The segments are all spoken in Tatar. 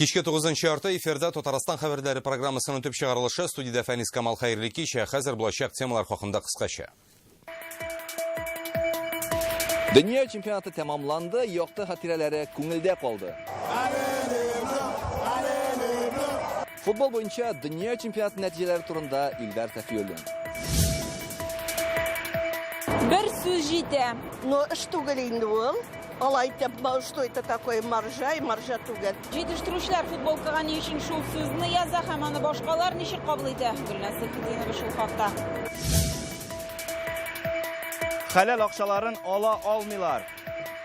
Кичке 9 ярты эфирда Татарстан хәбәрләре программасының төп чыгарылышы студиядә Фәнис Камал хәерле кич. Ә хәзер булачак темалар хакында кыскача. Дөнья чемпионаты тәмамланды, якты хатирәләре күңелдә калды. Футбол буенча дөнья чемпионаты нәтиҗәләре турында Илдар Сафиуллин. Бер сүз җитә. Но эш түгел инде ул. Алай итеп, что это такое маржа и маржа түгел. Җитештерүчеләр футболкага ни өчен шул сүзне яза һәм аны башкалар ничек кабул итә? Гөлназ Сәйфетдинова шул хакта. Хәләл акчаларын ала алмыйлар.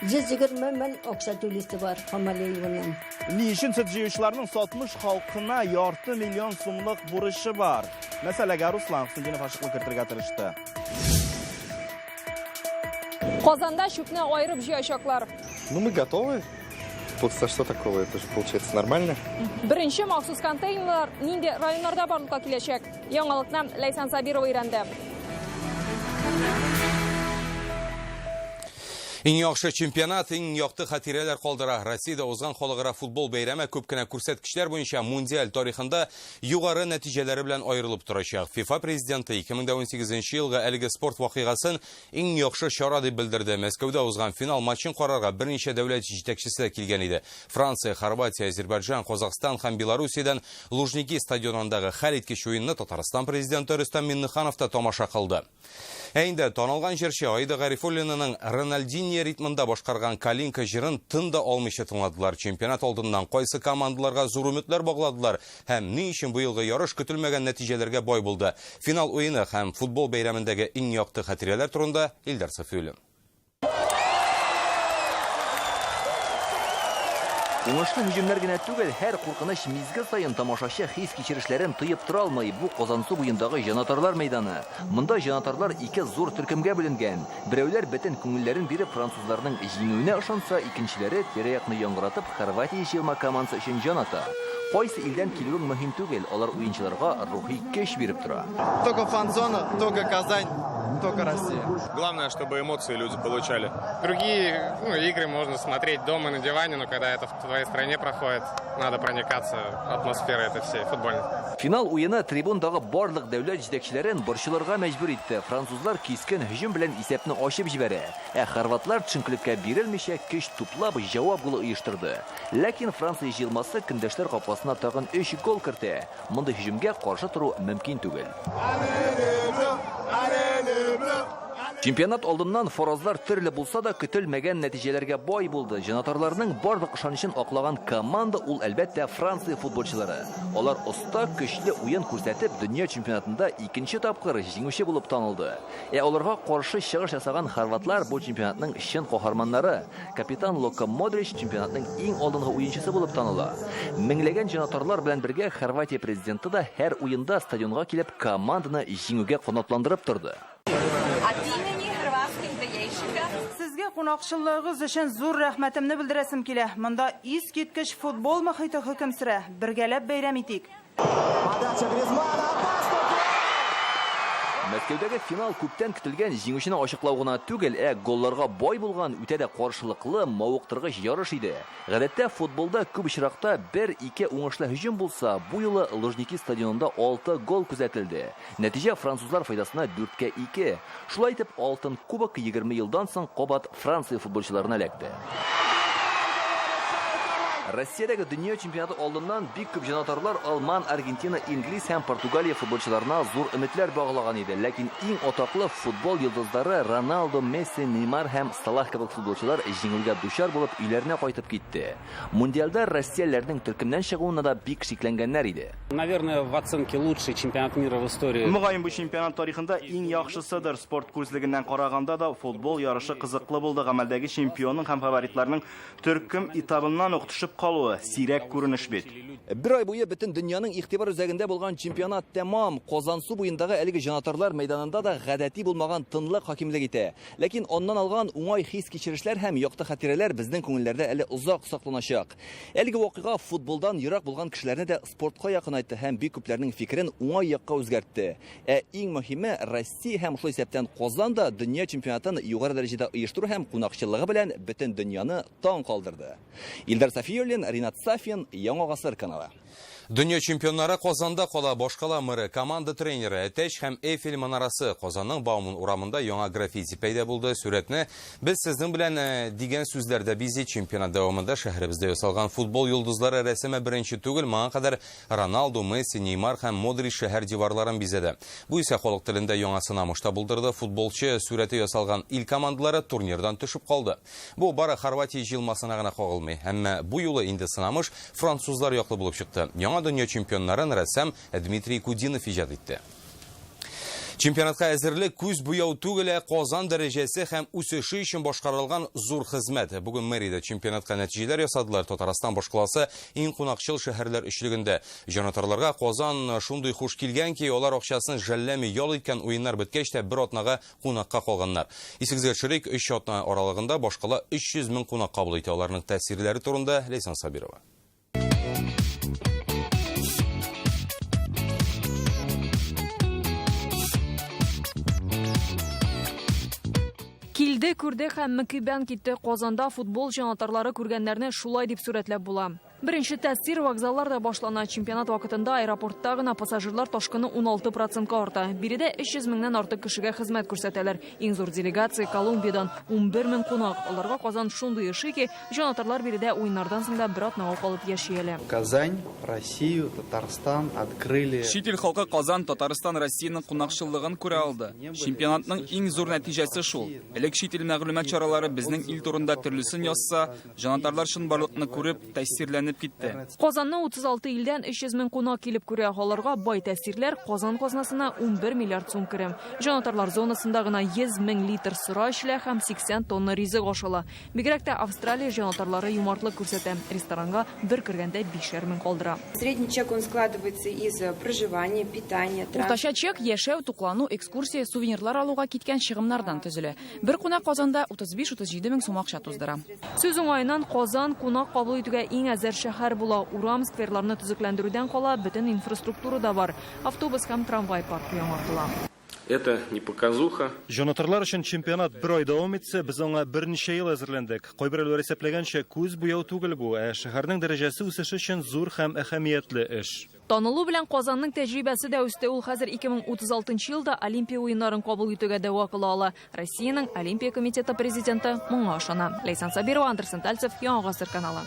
120 мең акча түлисе бар Хамалееваның. Ни өчен сөт җыючыларның Сатмыш халкына ярты миллион сумлык бурычы бар? Мәсьәләгә Руслан Хөснетдинов ачыклык кертергә тырышты. Казанда чүпне аерып җыячаклар. Ну, мы готовы. Просто что такого? Это же получается нормально. Беренче махсус контейнерлар нинди районнарда барлыкка киләчәк? Яңалыкны Ләйсән Сабирова өйрәнде. Иң яхшы чемпионат, иң якты хатирәләр калдыра. Россиядә узган халыкара футбол бәйрәме күп кенә күрсәткечләр буенча мундиаль тарихында югары нәтиҗәләре белән аерылып торачак. ФИФА президенты 2018 елгы әлеге спорт вакыйгасын иң яхшы чара дип белдерде. Мәскәүдә узган финал матчын карарга берничә дәүләт җитәкчесе дә килгән иде. Франция, Хорватия, Азербайджан, Казахстан һәм Белоруссиядән Лужники стадионындагы хәлиткеч уенны Татарстан президенты Рөстәм Миңнеханов та тамаша кылды. Ә инде танылган җырчы Аида Гарифуллинаның Рональдиньо ритмында башкарган Калинка җырын тын да алмыйча тыңладылар. Чемпионат алдыннан кайсы командаларга зур өметләр багладылар һәм ни өчен быелгы ярыш көтелмәгән нәтиҗәләргә бай булды? Финал уены һәм футбол бәйрәмендәге иң якты хатирәләр турында Илдар Сафиуллин. Уңышлы һөҗүмнәр генә түгел, һәр куркыныч мизгел саен тамашачы хис-кичерешләрен тоеп тора алмый. Бу Казансу буендагы җанатарлар мәйданы. Монда җанатарлар ике зур төркемгә бүленгән. Берәүләр бөтен күңелләрен биреп французларның җиңүенә ышанса, икенчеләре тирә-якны яңгыратып Хорватия җыелма командасы өчен җан ата. Кайсы илдән килүең мөһим түгел, алар уенчыларга рухи көч биреп тора. Только фан-зона, только Казань, только Россия. Главное, чтобы эмоции люди получали. Другие ну, игры можно смотреть дома на диване, но когда это в твоей стране проходит, надо проникаться атмосферой этой всей футбольной. Финал уены трибундагы барлык дәүләт җитәкчеләрен борчылырга мәҗбүр итте. Французлар кискен һөҗүм белән исәпне ачып җибәрә. Ә хорватлар төшенкелеккә бирелмичә көч туплап җавап голы оештырды. Ләкин Франция җыелмасы көндәшләр капкасына тагын өч гол кертә. Мондый һөҗүмгә каршы тору мөмкин түгел. Чемпионат алдыннан фаразлар төрле булса да, көтелмәгән нәтиҗәләргә бай булды. Җанатарларның барлык ышанычын аклаган команда ул, әлбәттә, Франция футболчылары. Алар оста, көчле уен күрсәтеп, дөнья чемпионатында икенче тапкыр җиңүче булып танылды. Ә аларга каршы чыгыш ясаган хорватлар бу чемпионатның чын каһарманнары. Капитан Лука Модрич чемпионатның иң алдынгы уенчысы булып таныла. Меңләгән җанатарлар белән бергә Хорватия президенты да һәр уенда стадионга килеп команданы җиңүгә канатландырып торды. Сезгә кунакчыллыгыгыз өчен зур рәхмәтемне белдерәсем килә. Монда искиткеч футбол мохите хөкем сөрә. Бергәләп бәйрәм итик. Подача Гризмана, опасно! Мәскәүдәге финал күптән көтелгән җиңүчене ачыклау гына түгел, ә голларга бай булган үтә дә каршылыклы, мавыктыргыч ярыш иде. Гадәттә футболда күп очракта бер-ике уңышлы һөҗүм булса, бу юлы Лужники стадионында алты гол күзәтелде. Нәтиҗә французлар файдасына дүрткә ике. Шулай итеп, алтын кубок 20 елдан соң кабат Франция футболчыларына эләкте. Россиядәге дөнья чемпионаты алдыннан бик күп җанатарлар алман, Аргентина, инглиз һәм Португалия футболчыларына зур өметләр баглаган иде. Ләкин иң атаклы футбол йолдызлары Роналдо, Месси, Неймар һәм Салах кебек футболчылар җиңүгә дучар булып өйләренә кайтып китте. Мундиальдә россиялеләрнең төркемнән чыгуына да бик шикләнгәннәр иде. Наверное, в оценке лучший чемпионат мира в истории. Мөгаен, бу чемпионат тарихында иң яхшысыдыр. Спорт күзлегеннән караганда да футбол ярышы кызыклы булды. Гамәлдәге чемпионның һәм фаворитларның Төркем этабыннан ук төшеп калуы сирәк күренеш бит. Бер ай буе бөтен дөньяның игътибар үзәгендә булган чемпионат тәмам. Казансу буендагы әлеге җанатарлар мәйданында да гадәти булмаган тынлык хакимлек итә. Ләкин аннан алган уңай хис-кичерешләр һәм якты хатирәләр безнең күңелләрдә әле озак сакланачак. Әлеге вакыйга футболдан ерак булган кешеләрне дә спортка якынайтты һәм бик күпләрнең фикерен уңай якка үзгәртте. Ә иң мөһиме, Россия һәм шул исәптән Казан да дөнья чемпионатын югары дәрәҗәдә оештыру һәм кунакчыллыгы белән бөтен дөньяны таң калдырды. Илдар Сафиуллин. Хәйруллин, Ринат Сафин, Яңа Гасыр каналы. Дөнья чемпионнары Казанда кала. Башкала мэры, команда тренеры, Әтәч һәм Эйфель манарасы. Казанның Бауман урамында яңа граффити пәйда булды. Сүрәтне без сезнең белән дигән сүзләр дә бизи. Чемпионат дәвамында шәһәребездә ясалган футбол йолдызлары рәсеме беренче түгел, моңа кадәр Роналду, Месси, Неймар һәм Модрич шәһәр диварларын бизәде. Бу исә халык телендә яңа сынамыш та булдырды. Футболчы сүрәте ясалган ил командалары турнирдан төшеп калды. Бу бары Хорватия җыелмасына гына кагылмый. Әмма бу юлы инде сынамыш французлар яклы булып чыкты. Яңа дөнья чемпионнарын рәссам Дмитрий Кудинов иҗат итте. Чемпионатка әзерлек күз буяу түгел, ә Казан дәрәҗәсе һәм үсеше өчен башкарылган зур хезмәт. Бүген мэриядә чемпионатка нәтиҗәләр ясадылар. Татарстан башкаласы иң кунакчыл шәһәрләр өчлегендә. Җанатарларга Казан шундый хуш килгән ки, алар акчасын жәлләми ял иткән, уеннар беткәч тә бер атнага кунакка калганнар. Исегезгә төшерик, 3 атна аралыгында башкала 300 мең кунак кабул итә. Аларның тәэсирләре турында Ләйсән Сабирова. Килде, күрде һәм мөкиббән китте. Казанда футбол җанатарлары күргәннәрне шулай дип сурәтләп була. Беренче тәэсир вокзалларда башлана. Чемпионат вакытында аэропортта гына пассажирлар ташкыны 16 процентка арта. Биредә 300 меңнән артык кешегә хезмәт күрсәтәләр. Иң зур делегация Колумбиядан 11 мең кунак. Аларга Казан шундый ошый ки, җанатарлар биредә уеннардан соң да бер атнага калып яши әле. Казань, Россию, Татарстан открыли. Чит ил халкы Казан, Татарстан, Россиянең кунакчыллыгын күрә алды. Чемпионатның иң зур нәтиҗәсе шул. Элек чит ил мәгълүмат чаралары безнең ил турында төрлесен язса, җанатарлар чынбарлыкны күреп, тәэсирләнеп китте. Казанны 36 илдән 300 мең кунак килеп күрә. Аларга бай тәэсирләр, Казан казнасына 11 миллиард сум керем. Җанатарлар зонасында гына 100 мең литр сыра эчелә һәм 80 тонна ризык ашала. Бигрәк тә Австралия җанатарлары юмартлык күрсәтә. Ресторанга бер кергәндә 5 мең калдыра. Средний чек он складывается из проживания, питания, Уртача чек яшәү, туклану, экскурсия, сувенирлар алуга киткән чыгымнардан төзелә. Бер кунак Казанда 35-37 мең сум акча туздыра. Сүз уңаеннан, Казан кунак кабул итүгә иң әзер шәһәр була. Урам, скверларны төзекләндерүдән кала бөтен инфраструктура да бар. Автобус һәм трамвай паркы яңартыла. Это не показуха. Җанатарлар өчен чемпионат бер ай дәвам итсә, без аңа берничә ел әзерләндек. Кайберәүләр исәпләгәнчә, күз буяу түгел бу, ә шәһәрнең дәрәҗәсе үсеше өчен зур һәм әһәмиятле эш. Танылу белән Казанның тәҗрибәсе дә үсте. Ул хәзер 2036 елда Олимпия уеннарын кабул итүгә дәва кыла ала. Россиянең Олимпия комитеты президенты моңа ышана. Ләйсән Сабирова, Андерсен Тальцев, Яңа Гасыр каналы.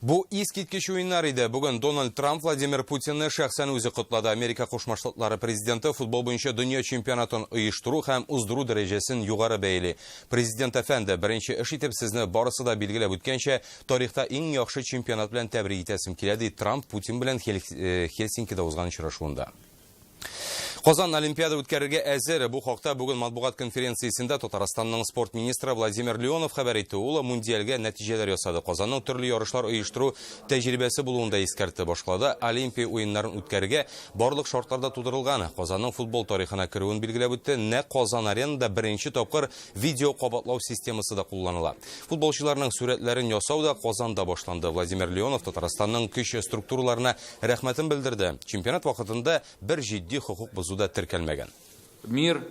Бу искиткеч уеннар иде. Бүген Дональд Трамп Владимир Путинны шәхсән үзе котлады. Америка Кушма Штатлары президенты футбол буенча дөнья чемпионатын оештыру һәм уздыру дәрәҗәсен югары бәяли. Президент әфәнде, беренче эш итеп сезне барысы да билгеләп үткәнчә, тарихта иң яхшы чемпионат белән тәбрик итәсем килә, ди Трамп Путин белән Хельсинкида узган очрашуында. Казан Олимпиада үткәрергә әзер. Бу хакта бүген матбугат конференциясендә Татарстанның спорт министры Владимир Леонов хәбәр итте. Ул мундиальгә нәтиҗәләр ясады. Казанның төрле ярышлар оештыру тәҗрибәсе булуын да искәртте. Башкалада Олимпия уеннарын үткәрергә барлык шартлар да тудырылган. Казанның футбол тарихына керүен билгеләп үтте. Нәкъ Казан аренада беренче тапкыр видео кабатлау системасы да кулланыла. Футболчыларның сүрәтләрен ясау да Казанда башланды. Владимир Леонов Татарстанның көч структураларына рәхмәтен белдерде. Чемпионат вакытында бер җитди хокук бозу да теркәлмәгән. Мир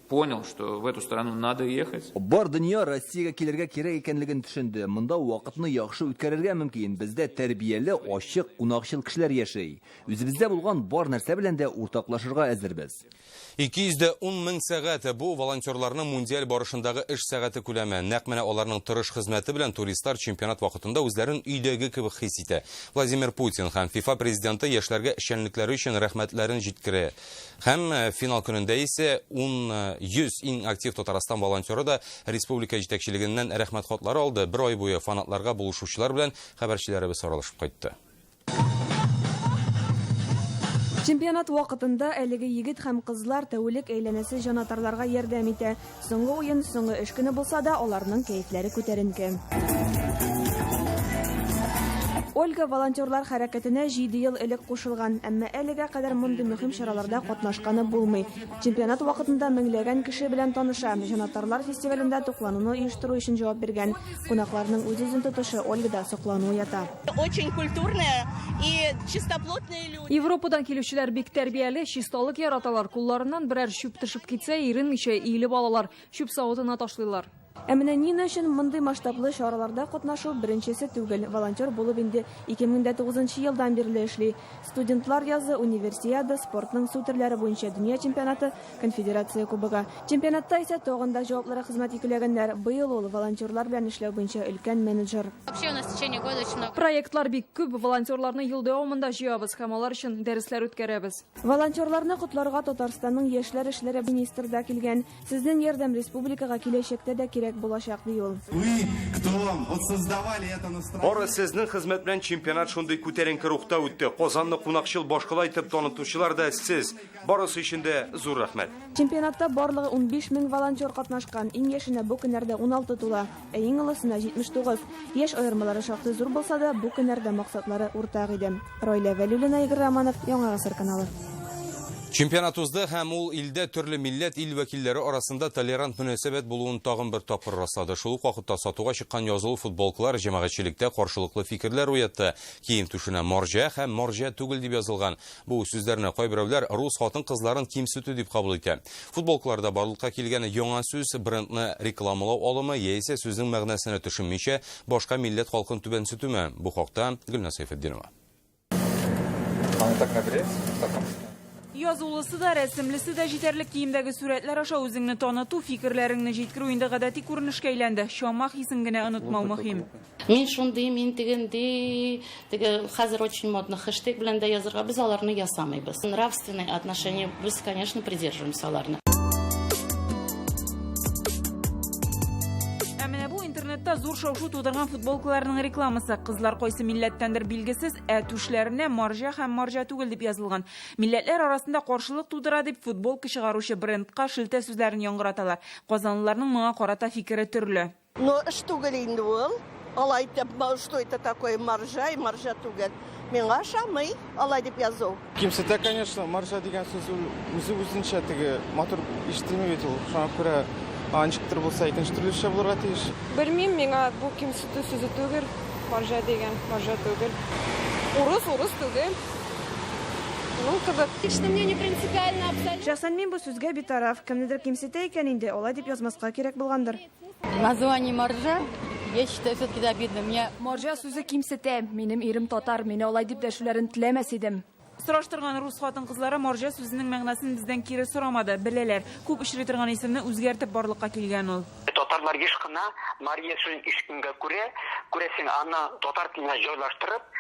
понял, что в эту страну надо ехать. Бар дөнья Россиягә килергә кирәк икәнлеген төшенде. Монда вакытны яхшы үткәрергә мөмкин. Бездә тәрбияле, ачык, кунакчыл кешеләр яши. Үзебездә булган бар нәрсә белән дә уртаклашырга әзербез. 210 мең сәгать бу волонтерларның мундиаль барышындагы эш сәгате күләме. Нәкъ менә аларның тырыш хезмәте белән туристлар чемпионат вакытында үзләрен өйдәге кебек хис итә. Владимир Путин һәм ФИФА президенты яшьләргә эшчәнлекләре өчен рәхмәтләрен җиткерә. Һәм финал көнендә исә 100 иң актив Татарстан волонтеры да республика җитәкчелегеннән рәхмәт хатлары алды. Бер ай буе фанатларга булышучылар белән хәбәрчеләребез аралашып кайтты. Чемпионат вакытында әлеге егет һәм кызлар тәүлек әйләнәсе җанатарларга ярдәм итә. Соңгы уен, соңгы эш көне булса да, аларның кәефләре күтәренке. Ольга волонтерлар хәрәкәтенә 7 ел элек кушылган, әмма әлегә кадәр мондый мөһим чараларда катнашканы булмый. Чемпионат вакытында меңләгән кеше белән таныша. Җанатарлар фестивалендә туклануны оештыру өчен җавап биргән. Кунакларның үз-үзен тотышы Ольгада соклану уята. Очень культурные и чистоплотные люди. Европадан килүчеләр бик тәрбияле, чисталык яраталар. Кулларыннан берәр чүп төшеп китсә, иренмичә иелеп алалар. Чүп савытына ташлыйлар. Ә менә Нина өчен мондый масштаблы чараларда катнашу беренчесе түгел. Волонтер булып инде 2009 елдан бирле эшли. Студентлар язы, Универсиада, спортның су төрләре буенча дөнья чемпионаты, Конфедерация кубогы. Чемпионатта исә тагын да җаваплырак хезмәт йөкләгәннәр. Быел ул волонтерлар белән эшләү буенча өлкән менеджер. Вообще у нас в течение года очень много. Проектлар бик күп, волонтерларны ел дәвамында җыябыз һәм алар өчен дәресләр үткәрәбез. Волонтерларны котларга Татарстанның яшьләр эшләре министры да килгән. Сезнең ярдәм республикага киләчәктә дә кирәк булачак, ди ул. Вы, кто вот создавали это настроение. Бары сезнең хезмәт белән чемпионат шундый күтәренке рухта үтте. Казанны кунакчыл башкала итеп танытучылар да сез. Барысы өчен дә зур рәхмәт. Чемпионатта барлыгы 15 мең волонтер катнашкан. Иң яшенә бу көннәрдә 16 тула, ә иң олысына 79. Яшь аермалары шактый зур булса да, бу көннәрдә максатлары уртак иде. Раилә Вәлиуллина, Игорь Романов, Яңа Гасыр каналы. Чемпионат узды һәм ул илдә төрле милләт, ил вәкилләре арасында толерант мөнәсәбәт булуын тагын бер тапкыр раслады. Шул ук вакытта сатуга чыккан язулы футболкалар җәмәгатьчелектә каршылыклы фикерләр уятты. Кием түшенә марҗа һәм марҗа түгел дип язылган. Бу сүзләрне кайберәүләр рус хатын-кызларын кимсетү дип кабул итә. Футболкаларда барлыкка килгән яңа сүз брендны рекламалау алымы яисә сүзнең мәгънәсенә төшенмичә башка милләт халкын түбәнсетүме? Бу хакта Гөлназ Сәйфетдинова. Язулысы да, рәсемлесе дә җитәрлек киемдәге сурәтләр аша үзеңне таныту, фикерләреңне җиткерү инде гадәти күренешкә әйләнде. Чама хисен генә онытмау мөһим. Мин шундый, мин тегенди, теге хәзер очень модно хэштег белән дә язырга, без аларны ясамыйбыз. Нравственное отношение без, конечно, придерживаемся аларны. Ә менә бу интернетта зур шау-шу тудырган футболкаларның рекламасы. Кызлар кайсы милләттәндер билгесез, ә түшләренә марҗа һәм марҗа түгел дип язылган. Милләтләр арасында каршылык тудыра дип футболка чыгаручы брендка шелтә сүзләрен яңгыраталар. Казанлыларның моңа карата фикере төрле. Но эш түгел инде ул. Алай итеп, что это такое маржа и маржа түгел. Миңа ошамый алай дип язу. Кимсетә, конечно, маржа дигән сүз ул үзе үзенчә теге матур ишетелми бит ул. Шуңа күрә аңа ничектер булса икенче төрлечә булырга тиеш. Белмим, миңа бу кимсетү сүзе түгел. Маржа дигән, маржа түгел. Урыс, урыс түгел. Шуның кебек. Лично мне не принципиально абсолютно. Шәхсән мин бу сүзгә битараф. Кемнедер кимсетә икән инде, алай дип язмаска кирәк булгандыр. Название маржа, я считаю, все-таки обидно. Меня... Маржа сүзе кимсетә. Минем ирем татар, мине алай дип дәшүләрен теләмәс идем. Сораштырган рус хатын-кызлары марҗа сүзенең мәгънәсен бездән кире сорамады, беләләр. Күп очрый торган исемне үзгәртеп барлыкка килгән ул. Татарлар еш кына Мария сүзен ишеткәнгә күрә, күрәсең, аны татар теленә җайлаштырып,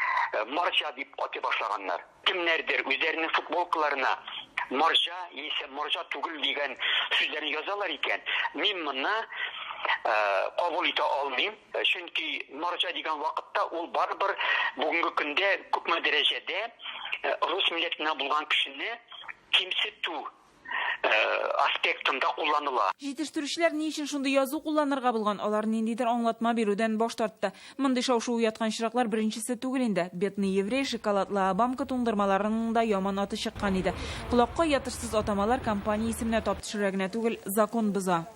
марҗа дип атый башлаганнар. Кемнәрдер үзләренең футболкаларына марҗа яисә марҗа түгел дигән сүзләрне язалар икән, мин моны кабул итә алмыйм. Чөнки марҗа дигән вакытта ул барыбер бүгенге көндә күпме дәрәҗәдә рус милләтеннән булган кешене кимсетү аспектында кулланыла. Җитештерүчеләр ни өчен шундый язу кулланырга булган? Алар ниндидер аңлатма бирүдән баш тартты. Мондый шау-шу уяткан очраклар беренчесе түгел инде. Бедный еврей, шоколадлы Обамка туңдырмаларының да яман аты чыккан иде. Колакка ятышсыз атамалар компания исеменә тап төшерә генә түгел, закон боза.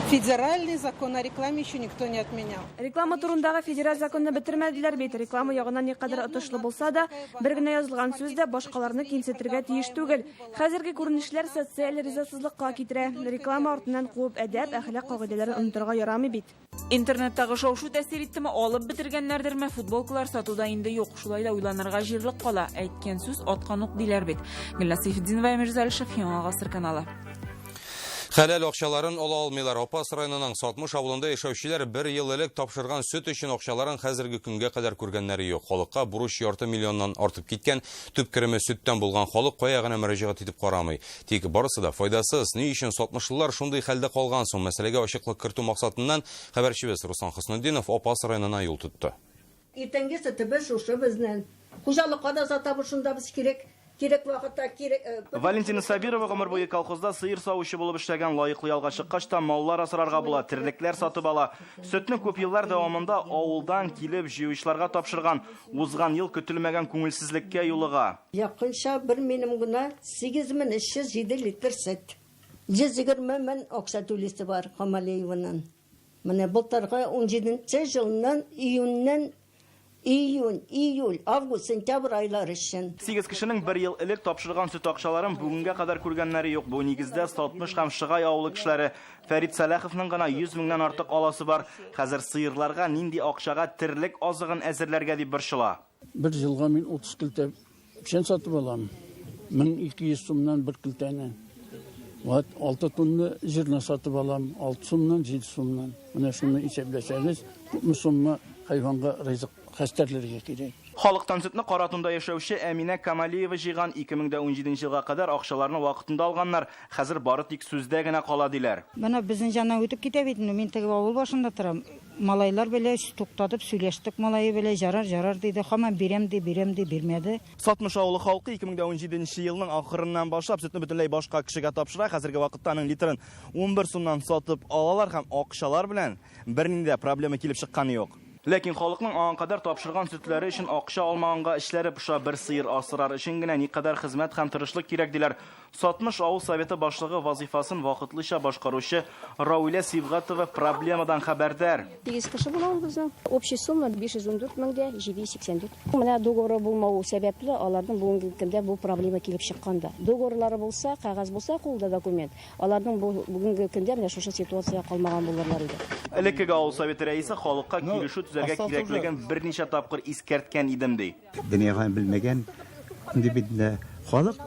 Федеральный закон о рекламе еще никто не отменял. Реклама турындагы федераль законны бетермәделәр бит. Реклама ягыннан никадәр отышлы булса да, бер генә язылган сүз дә башкаларны кимсетергә тиеш түгел. Хәзерге күренешләр социаль ризасызлыкка китерә. Реклама артыннан куып әдәп, әхлак кагыйдәләрен онытырга ярамый бит. Интернеттагы шау-шу тәэсир иттеме, алып бетергәннәрдерме, футболкалар сатуда инде юк. Шулай да уйланырга җирлек кала. Әйткән сүз аткан ук диләр бит. Гөлназ Сәйфетдинова, Әмир Залишев, Яңа Гасыр каналы. Хәләл акчаларын ала алмыйлар. Апас районының Сатмыш авылында яшәүчеләр бер ел элек тапшырган сөт өчен акчаларын хәзерге көнгә кадәр күргәннәре юк. Халыкка бурыч ярты миллионнан артып киткән. Төп кереме сөттән булган халык кая гына мөрәҗәгать итеп карамый. Тик барысы да файдасыз. Ни өчен сатмышлылар шундый хәлдә калган соң? Мәсьәләгә ачыклык кертү максатыннан хәбәрчебез Руслан Хөснетдинов Апас районына юл тотты. Иртәнге сөтебез шушы безнең. Хуҗалыкка да сатабыз шунда без кирәк, кирәк вакытта кирәк. Э, Валентина Сабирова гомер буе колхозда сыер савучы булып эшләгән, лаеклы ялга чыккач та маллар асрарга була, терлекләр сатып ала. Сөтне күп еллар дәвамында авылдан килеп җыючыларга тапшырган. Узган ел көтелмәгән күңелсезлеккә юлыга. Якынча бер минем генә 8307 литр сөт. 120 мең акча түлисе бар Хамалееваннан. Менә былтыргы 17 елның июньнән Июнь, июль, август, сентябрь айлары өчен. Сигез кешенең бер ел элек тапшырган сөт акчаларын бүгенгә кадәр күргәннәре юк. Бу нигездә Сатмыш һәм Шыгай авылы кешеләре. Фәрит Сәлаховның гына 100 меңнән артык аласы бар. Хәзер сыерларга нинди акчага терлек азыгын әзерләргә дип борчыла. Бер елга мин 30 көлтә печән сатып алам. 1200 сумнан бер көлтәне. Вот 6 тонна зерно сатып алам. 6 сумнан, 7 сумнан. Менә шуны исәпләсәгез, күпме сумма хайванга ризык хәстәрләргә кирәк. Халыктан сөтне Каратунда яшәүче Әминә Камалиева җыйган. 2017 елга кадәр акчаларны вакытында алганнар. Хәзер бары тик сүздә генә кала диләр. Менә безнең җаннан үтеп китә бит инде. Мин теге авыл башында торам. Малайлар белән туктатып сөйләштек малае белән, жарар, жарар диде. Һаман бирәм ди, бирәм ди, бирмәде. Сатмыш авылы халкы 2017 елның ахырыннан башлап сөтне бөтенләй башка кешегә тапшыра. Хәзерге вакытта аның литрын 11 сумнан сатып алалар һәм акчалар белән бернинди дә проблема килеп чыкканы юк. Ләкин халыкның аңа кадәр тапшырган сөтләре өчен акча алмаганга эшләре поша. Бер сыер асрар өчен генә никадәр хезмәт һәм тырышлык кирәк диләр. Сатмыш авыл советы башлыгы вазифасын вакытлыча башкаручы Рауилә Сибгатова проблемадан хәбәрдар. 8 кеше була ул безнең. Общий сумма 514 меңдә 784. Менә договоры булмау сәбәпле аларның бүгенге көндә бу проблема килеп чыкканда. Договорлары булса, кәгазь булса, кулда документ, аларның бу бүгенге көндә менә шушы ситуация калмаган булырлар иде. Элеккеге авыл советы рәисе халыкка килешү төзәргә кирәклеген берничә тапкыр искәрткән идем ди. Дөньяга белмәгән инде бит инде халык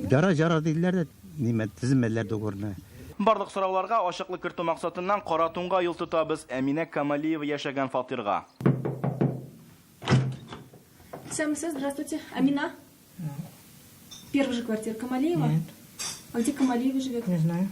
жара-жара диделәр дә, нимә төземәләр договорны. Барлык сорауларга ачыклык кертү максатыннан Каратунга юл тотабыз. Әминә Камалиева яшәгән фатирга. Сәмсез, здравствуйте. Амина? Первая же квартира Камалиева? Нет. А где Камалиева живет? Не знаю.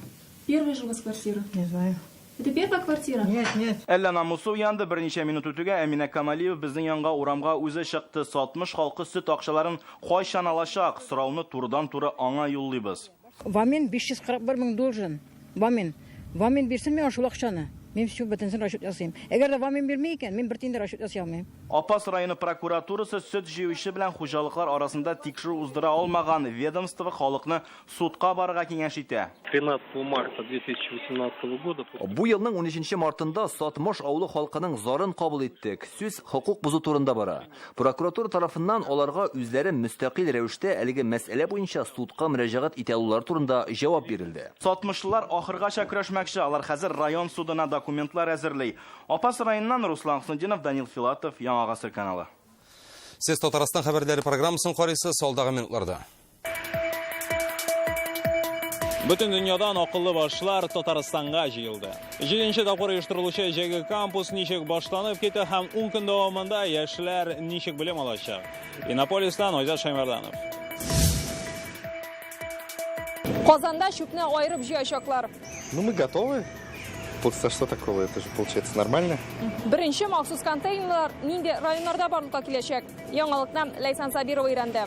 Первая же у вас квартира? Не знаю. Это первая квартира? Нет, нет. Әллә намусы уянды, берничә минут үтүгә Әминә Камалиева безнең янга урамга үзе чыкты. Сатмыш халкы сөт акчаларын кайчан алачак? Сорауны турыдан-туры аңа юллыйбыз. Вамин 541 мең должен. Вамин. Вамин бирсен миңа шул акчаны. Мин всю бөтенсен расчет ясыйм. Әгәр дә Вамин бирми икән, мин бер тиен дә расчет ясый алмыйм. Апас районы прокуратурасы сөт җыючы белән хуҗалыклар арасында тикшерү уздыра алмаган. Ведомство халыкны судка барырга киңәш итә. 13 марта 2018 года. Бу елның 13 мартында Сатмыш авылы халкының зарын кабул иттек. Сүз хокук бозу турында бара. Прокуратура тарафыннан аларга үзләре мөстәкыйль рәвештә әлеге мәсьәлә буенча судка мөрәҗәгать итә алулары турында җавап бирелде. Сатмышлылар ахыргача көрәшмәкче. Алар хәзер район судына документлар әзерли. Апас районыннан Руслан Хуснулдинов, Данил Филатов, Яңа Гасыр каналы. Сез Татарстан хәбәрләре программасын карыйсыз алдагы минутларда. Бөтен дөньядан акыллы башлар Татарстанга җыелды. 7нче тапкыр оештырылучы җәйге кампус ничек башланып китә һәм 10 көн дәвамында яшьләр ничек белем алачак? Иннополистан Айзат Шаймарданов. Казанда чүпне аерып җыячаклар. Ну, мы готовы. Просто что такого? Это же получается нормально. Беренче махсус контейнерлар нинди районнарда барлыкка киләчәк? Яңалыкны Ләйсән Сабирова өйрәнде.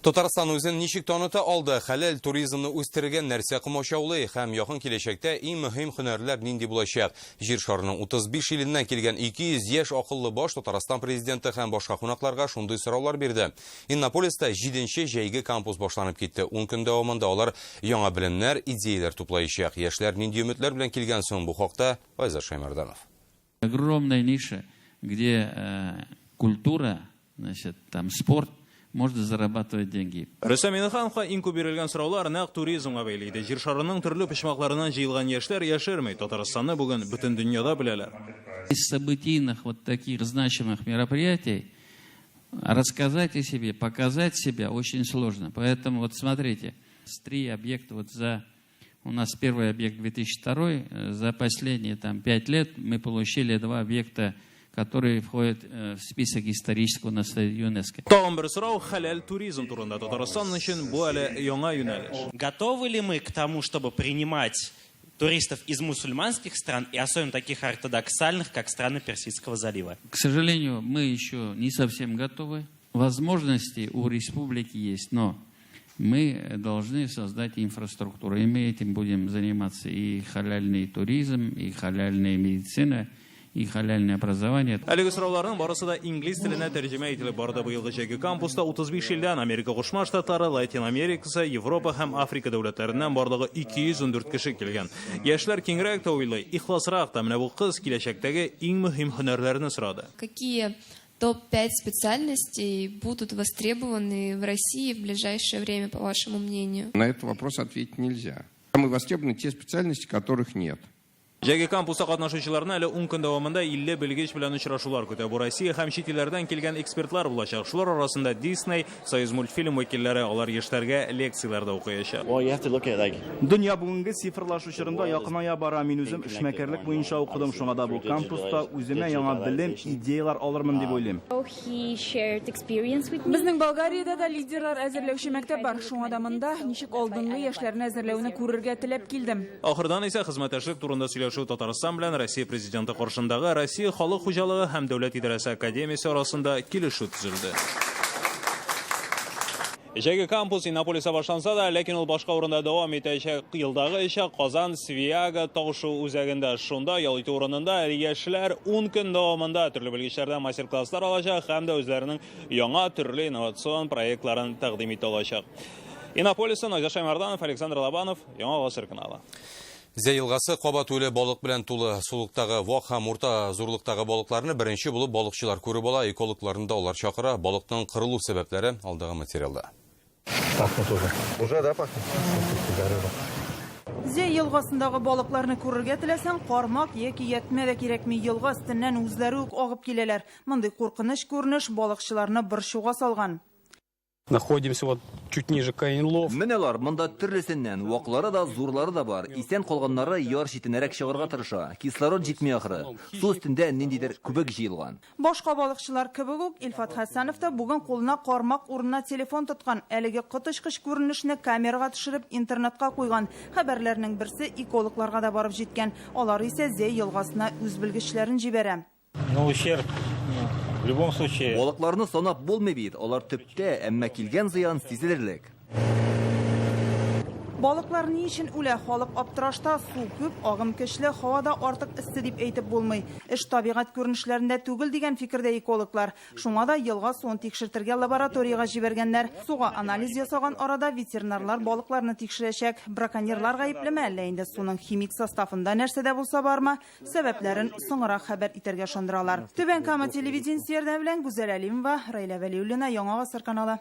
Татарстан үзен ничек таныта алды? Хәләл туризмны үстерергә нәрсә комачаулый һәм якын киләчәктә иң мөһим һөнәрләр нинди булачак? Җир шарының 35 иленнән килгән 200 яшь акыллы баш Татарстан президенты һәм башка кунакларга шундый сораулар бирде. Иннополиста 7нче җәйге кампус башланып китте. 10 көн дәвамында алар яңа белемнәр, идеяләр туплаячак. Яшьләр нинди өметләр белән килгән соң? Бу хакта Айзат Шаймарданов. Огромная ниша, где культура, значит, там спорт, можно зарабатывать деньги. Рөстәм Миңнехановка иң күп бирелгән сораулар нәкъ туризмга бәйле иде. Җир шарының төрле почмакларыннан җыелган яшьләр яшерми. Татарстанны бүген бөтен дөньяда беләләр. Из событийных вот таких значимых мероприятий рассказать о себе, показать себя очень сложно. Поэтому вот смотрите, с 3 объекта вот за у нас первый объект 2002, за последние 5 лет мы получили 2 объекта, которые входят в список исторического наследия ЮНЕСКО. Тагын бер сорау хәләл туризм турында. Татарстан өчен бу әле яңа юнәлеш. Готовы ли мы к тому, чтобы принимать туристов из мусульманских стран и особенно таких ортодоксальных, как страны Персидского залива? К сожалению, мы еще не совсем готовы. Возможности у республики есть, но мы должны создать инфраструктуру. И мы этим будем заниматься. И халяльный туризм, и халяльная медицина, и халяльное образование. Әлеге сорауларның барысы да инглиз теленә тәрҗемә ителеп барды. Быелгы җәйге кампуста 35 илдән Америка Кушма Штатлары, Латин Америкасы, Европа һәм Африка дәүләтләреннән барлыгы 214 кеше килгән. Яшьләр киңрәк тә уйлый, ихласрак та. Менә бу кыз киләчәктәге иң мөһим һөнәрләрне сорады. Какие топ-5 специальностей будут востребованы в России в ближайшее время, по вашему мнению? На этот вопрос ответить нельзя. Самые востребованы те специальности, которых нет. Җәйге кампуста катнашучыларны әле 10 көн дәвамында 50 белгеч белән очрашулар көтә. Бу Россия һәм чит илләрдән килгән экспертлар булачак. Шулар арасында Disney, Союз мультфильм вәкилләре, алар яшьләргә лекцияләр дә укыячак. Дөнья бүгенге цифрлашу чорында якыная бара. Мин үзем эшмәкәрлек буенча укыдым, шуңа да бу кампуста үземә яңа белем, идеялар алырмын дип уйлыйм. Безнең Болгариядә дә лидерлар әзерләүче мәктәп бар. Шуңа да монда ничек алдынгы яшьләрне әзерләүне күрергә теләп килдем. Ахырдан исә хезмәттәшлек турында сөйләшү Татарстан белән Россия президенты каршындагы Россия халык хуҗалыгы һәм дәүләт идарәсе академиясе арасында килешү төзелде. Җәйге кампус Иннополиста башланса да, ләкин ул башка урында дәвам итәчәк. Елдагыча Казан Свияга тау-шуу үзәгендә. Шунда ял итү урынында яшьләр 10 көн дәвамында төрле белгечләрдән мастер-класслар алачак һәм дә үзләренең яңа төрле инновацион проектларын тәкъдим итә алачак. Иннополистан Айзат Шаймарданов, Александр Лобанов, Яңа Гасыр каналы. Зәй елгасы кабат үле балык белән тулы. Сулыктагы вак һәм урта зурлыктагы балыкларны беренче булып балыкчылар күреп ала, экологларны да алар чакыра. Балыкның кырылу сәбәпләре алдагы материалда. Пахнет уже. Уже, да, пахнет? Рыба. Зәй елгасындагы балыкларны күрергә теләсәң, кармак яки ятмә дә кирәкми. Елга өстеннән үзләре үк агып киләләр. Мондый куркыныч күренеш балыкчыларны борчуга салган. Находимся вот чуть ниже Каинлов. Менә алар монда төрлесеннән, ваклары да, зурлары да бар. Исән калганнары яр читенәрәк чыгарга тырыша. Кислород җитми ахры. Су өстендә ниндидер күбек җыелган. Башка балыкчылар кебек үк Илфат Хәсәнов та бүген кулына кармак урынына телефон тоткан. Әлеге коточкыч күренешне камерага төшереп интернетка куйган. Хәбәрләрнең берсе экологларга да барып җиткән. Алар исә Зәй елгасына үз белгечләрен җибәрә. Ну, ущерб, в любом случае. Балыкларны санап булмый бит, алар төптә, әмма килгән зыян сизелерлек. Балыклар ни өчен үлә? Халык аптырашта, су күп, агым көчле, һава да артык эссе дип әйтеп булмый. Эш табигать күренешләрендә түгел дигән фикердә экологлар. Шуңа да елга суын тикшертергә лабораториягә җибәргәннәр. Суга анализ ясаган арада ветеринарлар балыкларны тикшерәчәк. Браконьерлар гаеплеме, әллә инде суның химик составында нәрсә дә булса бармы? Сәбәпләрен соңрак хәбәр итәргә ышандыралар. Түбән Кама телевидениесе ярдәме белән Гүзәл Әлимова, Раилә Вәлиуллина, Яңа Гасыр каналы.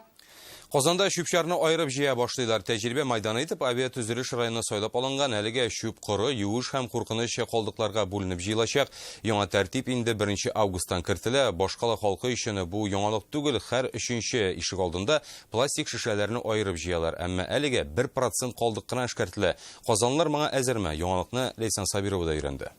Казанда чүп-чарны аерып җыя башлыйлар. Тәҗрибә майданы итеп авиатөзелеш районы сайлап алынган. Әлегә чүп коры, юеш һәм куркыныч калдыкларга бүленеп җыелачак. Яңа тәртип инде 1 августтан кертелә. Башкала халкы өчен бу яңалык түгел. Һәр өченче ишек алдында пластик шешәләрне аерып җыялар. Әмма әлегә 1% калдык кына эшкәртелә. Казанлылар моңа әзерме? Яңалыкны Ләйсән Сабирова да өйрәнде.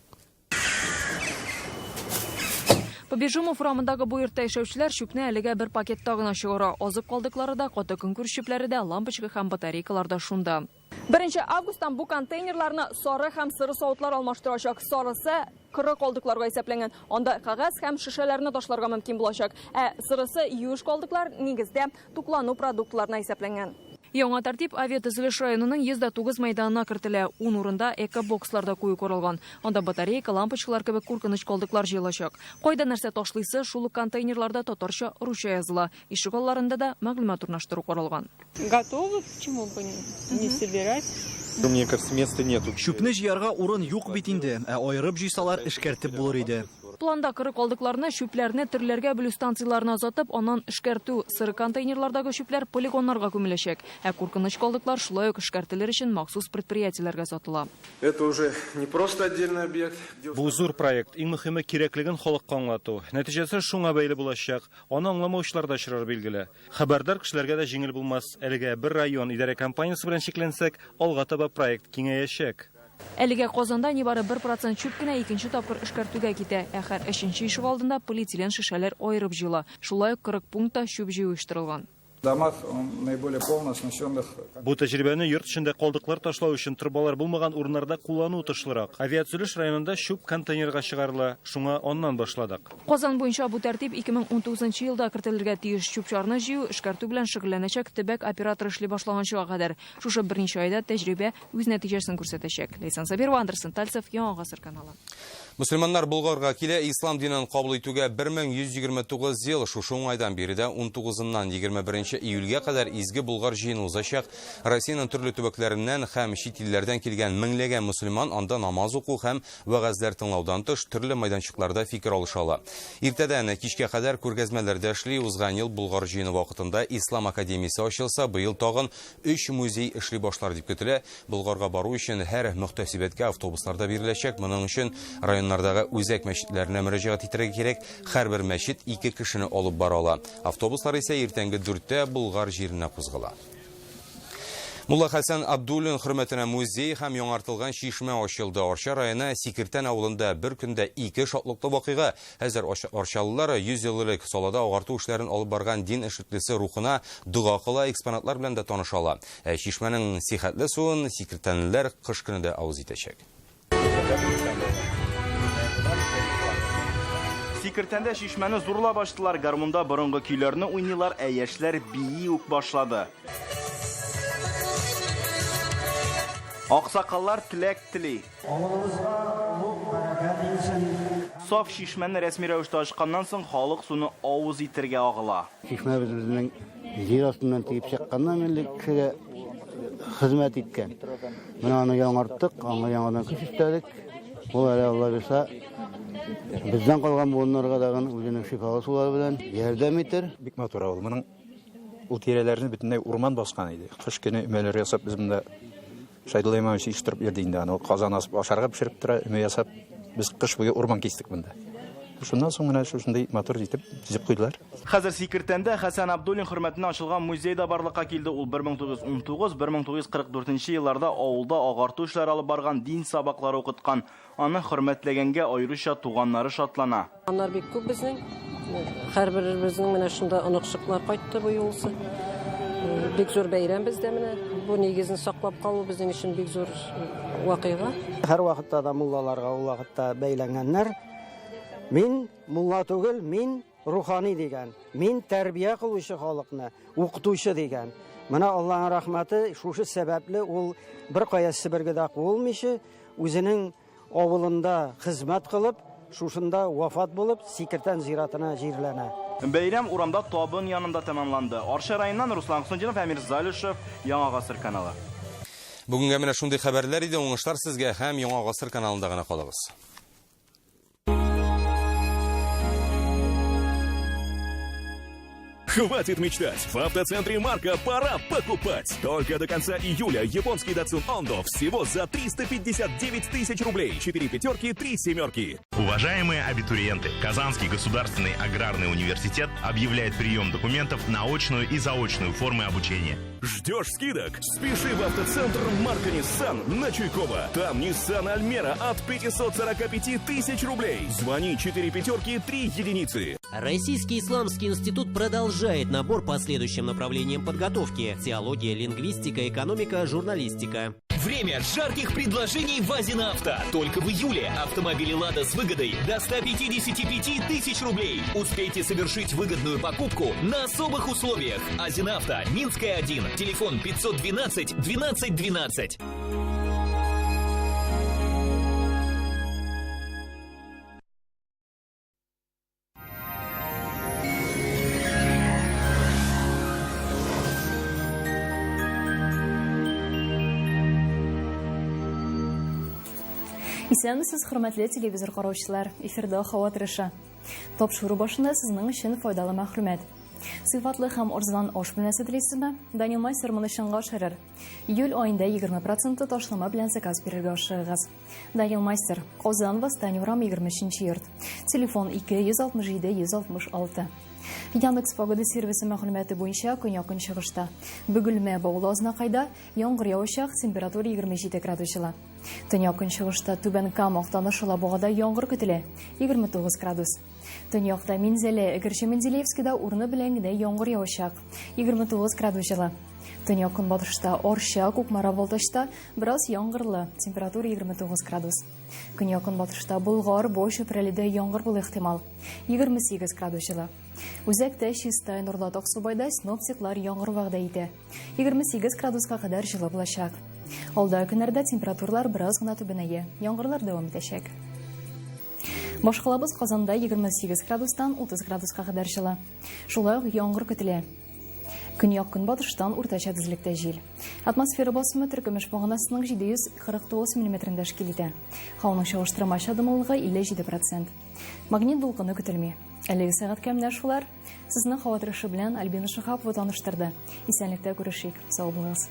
Побежимов урамындагы бу йортта яшәүчеләр чүпне әлегә бер пакетта гына чыгара. Азык калдыклары да, каты көнкүреш чүпләре дә, лампочка һәм батарейкалар да шунда. 1 августтан бу контейнерларны сары һәм сыры савытлар алмаштырачак. Сарысы коры калдыкларга исәпләнгән. Анда кәгазь һәм шешәләрне ташларга мөмкин булачак. Ә сырысы юеш калдыклар нигездә туклану продуктларына исәпләнгән. Яңа тәртип авиатөзелеш районының 109 мәйданына кертелә. 10 урында эко-боксларда кую корылган. Анда батарейка, лампочкалар кебек куркыныч калдыклар җыелачак. Кайда нәрсә ташлыйсы, шул ук контейнерларда татарча, русча языла. Ишек алларында да мәгълүмат урнаштыру каралган. Готовы, почему бы не собирать? Мне кажется, места нету. Чүпне җыярга урын юк бит инде, ә аерып җыйсалар эшкәртеп булыр иде. Планда коры калдыкларны, чүпләрне төрләргә бүлү станцияларына озатып, аннан эшкәртү сыры контейнерлардагы чүпләр полигоннарга күмеләчәк. Ә куркыныч калдыклар шулай ук эшкәртелер өчен махсус предприятиеләргә сатыла. Это уже не просто отдельный объект. Бу зур проект, иң мөһиме кирәклеген халыкка аңлату. Нәтиҗәсе шуңа бәйле булачак. Аны аңламаучылар да очрар билгеле. Хәбәрдар кешеләргә дә җиңел булмас. Әлегә бер район идарә компаниясе белән чикләнсәк, алга таба проект киңәячәк. Әлегә Казанда нибары 1% чүп кенә икенче тапкыр эшкәртүгә китә. Ә һәр өченче ишек алдында полиэтилен шешәләр аерып җыела. Шулай ук 40 пунктта чүп җыю оештырылган. Домах он наиболее полно оснащенных. Бу тәҗрибәне йорт эчендә калдыклар ташлау өчен торбалар булмаган урыннарда куллану отышлырак. Авиатөзелеш районында чүп контейнерга чыгарыла, шуңа аннан башладык. Казан буенча бу тәртип 2019 елда кертелергә тиеш. Чүп-чарны җыю, эшкәртү белән шөгыльләнәчәк төбәк операторы эшли башлаганчыга кадәр. Шушы берничә айда тәҗрибә үз нәтиҗәсен күрсәтәчәк. Ләйсән Сабирова, Андерсон Тальцев, Яңа Гасыр каналы. Мөселманнар Болгарга килә, ислам динен кабул итүгә 1129 ел. Шушы уңайдан биредә 19-ннан 21 июльгә кадәр изге Болгар җыены узачак. Россиянең төрле төбәкләреннән һәм чит илләрдән килгән меңләгән мөселман анда намаз уку һәм вәгазьләр тыңлаудан тыш төрле майданчыкларда фикер алыша ала. Иртәдән кичкә кадәр күргәзмәләр дә эшли. Узган ел Болгар җыены вакытында Ислам академиясе ачылса, быел тагын өч музей эшли башлар дип көтелә. Болгарга бару өчен һәр мөхтәсибәткә автобуслар да биреләчәк. Моның өчен районнардагы үзәк мәчетләренә мөрәҗәгать итәргә кирәк. Һәрбер мәчет ике кешене алып бара ала. Автобуслар исә иртәнге дүрттә Болгар җиренә кузгала. Мулла Хәсән Абдуллин хөрмәтенә музей һәм яңартылган чишмә ачылды. Арча районы Сикертән авылында бер көндә ике шатлыклы вакыйга. Хәзер арчалылар 100 ел элек салада агарту эшләрен алып барган дин эшлеклесе рухына дога кыла, экспонатлар белән дә таныша ала. Ә чишмәнең сихәтле суын сикертәнлеләр кыш көне дә авыз итәчәк. Сикертәндә чишмәне зурлап ачтылар, гармунда борынгы көйләрне уйныйлар, ә яшьләр бии үк башлады. Аксакаллар теләк тели. Авылыбызга олуг бәрәкәт инсен. Саф чишмәне рәсми рәвештә ачканнан соң халык суны авыз итергә агыла. Чишмәбез безнең җир астыннан тиеп чыкканнан бирле кешегә хезмәт иткән. Менә аны яңарттык, аңа яңадан көч өстәдек. Ул әле Алла бирса, бездән калган буыннарга тагын үзенең шифалы сулары белән ярдәм итер. Бик матур авыл. Моның ул тирәләрне бөтенләй урман баскан иде. Кыш көне өмәләр ясап без монда Шәйдулла Имамович оештырып йөрде инде аны. Ул казан асып ашарга пешереп тора, өмә ясап. Без кыш буе урман кистек монда. Шуннан соң менә шушындый матур итеп төзеп куйдылар. Хәзер Сикертәндә Хәсән Абдуллин хөрмәтенә ачылган музей да барлыкка килде. Ул 1919-1944 елларда авылда агарту эшләре алып барган, дин сабаклары укыткан. Аны хөрмәтләгәнгә аеруча туганнары шатлана. Аннар бик күп безнең. Һәрберебезнең менә шунда оныкчыклар кайтты бу юлысы. Бик зур бәйрәм бездә менә. Бу нигезне саклап калу безнең өчен бик зур вакыйга. Һәрвакытта да муллаларга ул вакытта бәйләнгәннәр. Мин мулла түгел, мин рухани дигән. Мин тәрбия кылучы халыкны, укытучы дигән. Менә Аллаһның рәхмәте, шушы сәбәпле ул беркая Себергә дә куылмыйча, үзенең авылында хезмәт кылып, шушында вафат булып, Сикертән зиратына җирләнә. Бәйрәм урамда табын янында тәмамланды. Арча районыннан Руслан Хөснетдинов, Әмир Залишев, Яңа Гасыр каналы. Бүгенгә менә шундый хәбәрләр иде. Уңышлар сезгә һәм Яңа Гасыр каналында гына калыгыз. Хватит мечтать! В автоцентре Марка пора покупать! Только до конца июля японский Datsun Ondo всего за 359 тысяч рублей. 4 пятерки, 3 семерки. Уважаемые абитуриенты, Казанский государственный аграрный университет объявляет прием документов на очную и заочную формы обучения. Ждешь скидок? Спеши в автоцентр Марка Ниссан на Чуйкова. Там Nissan Альмера от 545 тысяч рублей. Звони 4 пятерки 3 единицы. Российский исламский институт продолжает набор по следующим направлениям подготовки: теология, лингвистика, экономика, журналистика. Время жарких предложений в Азина Авто. Только в июле автомобили «Лада» с выгодой до 155 тысяч рублей. Успейте совершить выгодную покупку на особых условиях. Азина Авто, Минская 1, телефон 512 12 12. Исәнмесез, хөрмәтле телевизор караучылар. Эфирда һава торышы. Тапшыру башында сезнең өчен файдалы мәгълүмат. Сыйфатлы һәм арзан аш белән телисезме? Данил Мастер моны чынга ашырыр. Июль аенда 20 процентлы ташлама белән заказ бирергә ашыгыгыз. Данил Мастер, Казан, Восстание урамы 23 йорт. Телефон 267 166. Яндекс погода сервисы мәгълүматы буенча көньяк-көнчыгышта. Бөгелмә, Баулы, Азнакайда яңгыр явачак, температура 27 градус җылы. Төньяк-көнчыгышта Түбән Кама, Актаныш, Алабугада яңгыр көтелә, 29 градус. Төньякта Минзәлә, Әгерҗе, Менделеевскида урыны белән генә яңгыр явачак, 29 градус җылы. Төньяк-көнбатышта Арча, Кукмара, Балтачта бераз яңгырлы, температура 29 градус. Көньяк-көнбатышта Болгар, Бой, Чүпрәледә яңгыр булу ихтимал, 28 градус җылы. Үзәктә Чистай, Нурлат, Аксубайда синоптиклар яңгыр вәгъдә итә. 28 градуска кадәр җылы булачак. Алда көннәрдә температуралар бераз гына түбәнәя, яңгырлар дәвам итәчәк. Башкалабыз Казанда 28 градустан 30 градуска кадәр җылы. Шулай ук яңгыр көтелә. Көньяк-көнбатыштан уртача тизлектә җил. Атмосфера басымы теркемеш баганасының 749 миллиметрын тәшкил итә. Һаваның чагыштырмача дымлылыгы 57 процент. Магнит дулкыны көтелми. Әлеге сәгатькә менә шулар. Сезне һава торышы белән Альбина Шиһапова таныштырды. Исәнлектә күрешик. Сау булыгыз.